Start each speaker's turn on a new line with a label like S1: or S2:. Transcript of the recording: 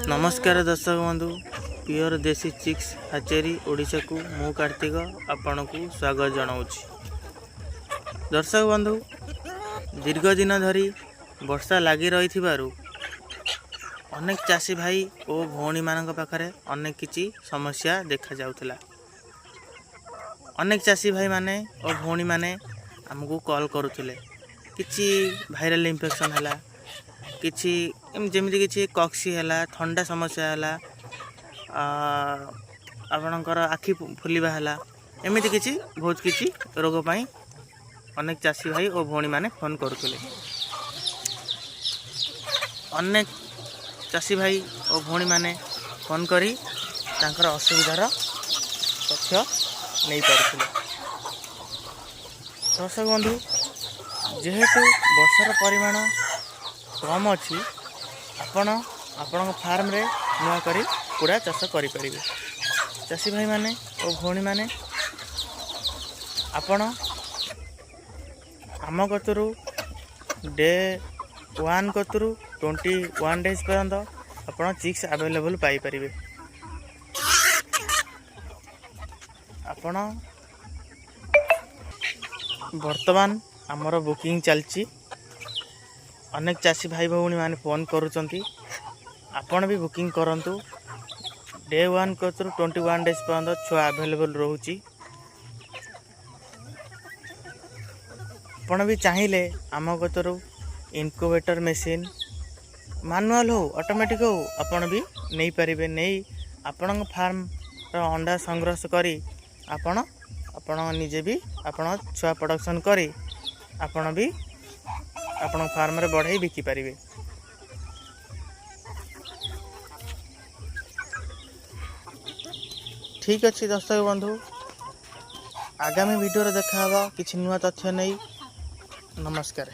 S1: ନମସ୍କାର ଦର୍ଶକ ବନ୍ଧୁ, ପିଓର ଦେଶୀ ଚିକ୍ସ ହାଚେରୀ ଓଡ଼ିଶାକୁ ମୁଁ କାର୍ତ୍ତିକ ଆପଣଙ୍କୁ ସ୍ୱାଗତ ଜଣାଉଛି। ଦର୍ଶକ ବନ୍ଧୁ, ଦୀର୍ଘ ଦିନ ଧରି ବର୍ଷା ଲାଗି ରହିଥିବାରୁ ଅନେକ ଚାଷୀ ଭାଇ ଓ ଭଉଣୀମାନଙ୍କ ପାଖରେ ଅନେକ କିଛି ସମସ୍ୟା ଦେଖାଯାଉଥିଲା। ଅନେକ ଚାଷୀ ଭାଇମାନେ ଓ ଭଉଣୀମାନେ ଆମକୁ କଲ୍ କରୁଥିଲେ। କିଛି ଭାଇରାଲ୍ ଇନଫେକ୍ସନ୍ ହେଲା, କିଛି ଯେମିତି କିଛି କକ୍ସି ହେଲା, ଥଣ୍ଡା ସମସ୍ୟା ହେଲା, ଆପଣଙ୍କର ଆଖି ଫୁଲିବା ହେଲା, ଏମିତି କିଛି ବହୁତ କିଛି ରୋଗ ପାଇଁ ଅନେକ ଚାଷୀ ଭାଇ ଓ ଭଉଣୀମାନେ ଫୋନ୍ କରୁଥିଲେ। ଅନେକ ଚାଷୀ ଭାଇ ଓ ଭଉଣୀମାନେ ଫୋନ୍ କରି ତାଙ୍କର ଅସୁବିଧାର ତଥ୍ୟ ନେଇପାରୁଥିଲେ। ଦର୍ଶକ ବନ୍ଧୁ, ଯେହେତୁ ବର୍ଷାର ପରିମାଣ କମ୍ ଅଛି, ଆପଣ ଆପଣଙ୍କ ଫାର୍ମରେ ନୂଆ କରି କୁକୁଡ଼ା ଚାଷ କରିପାରିବେ। ଚାଷୀ ଭାଇମାନେ ଓ ଭଉଣୀମାନେ, ଆପଣ ଆମ କତିରୁ ଡେ 1 କତିରୁ 21 ଡେଜ୍ ପର୍ଯ୍ୟନ୍ତ ଆପଣ ଚିକ୍ସ ଆଭେଲେବୁଲ୍ ପାଇପାରିବେ। ଆପଣ ବର୍ତ୍ତମାନ ଆମର ବୁକିଂ ଚାଲିଛି। ଅନେକ ଚାଷୀ ଭାଇ ଭଉଣୀମାନେ ଫୋନ୍ କରୁଛନ୍ତି। ଆପଣ ବି ବୁକିଂ କରନ୍ତୁ। ଡେ 1 କତିରୁ 21 ଡେଜ୍ ପର୍ଯ୍ୟନ୍ତ ଛୁଆ ଆଭେଲେବୁଲ୍ ରହୁଛି। ଆପଣ ବି ଚାହିଁଲେ ଆମ କତିରୁ ଇନକ୍ୟୁବେଟର୍ ମେସିନ୍, ମାନୁଆଲ୍ ହଉ, ଅଟୋମେଟିକ୍ ହଉ, ଆପଣ ବି ନେଇପାରିବେ। ନେଇ ଆପଣଙ୍କ ଫାର୍ମର ଅଣ୍ଡା ସଂଗ୍ରହ କରି ଆପଣ ନିଜେ ବି ଆପଣ ଛୁଆ ପ୍ରଡ଼କ୍ସନ୍ କରି ଆପଣ ବି ଆପଣଙ୍କ ଫାର୍ମରେ ବଢ଼େଇ ବିକିପାରିବେ। ଠିକ୍ ଅଛି ଦର୍ଶକ ବନ୍ଧୁ, ଆଗାମୀ ଭିଡ଼ିଓରେ ଦେଖାହେବ କିଛି ନୂଆ ତଥ୍ୟ ନେଇ। ନମସ୍କାର।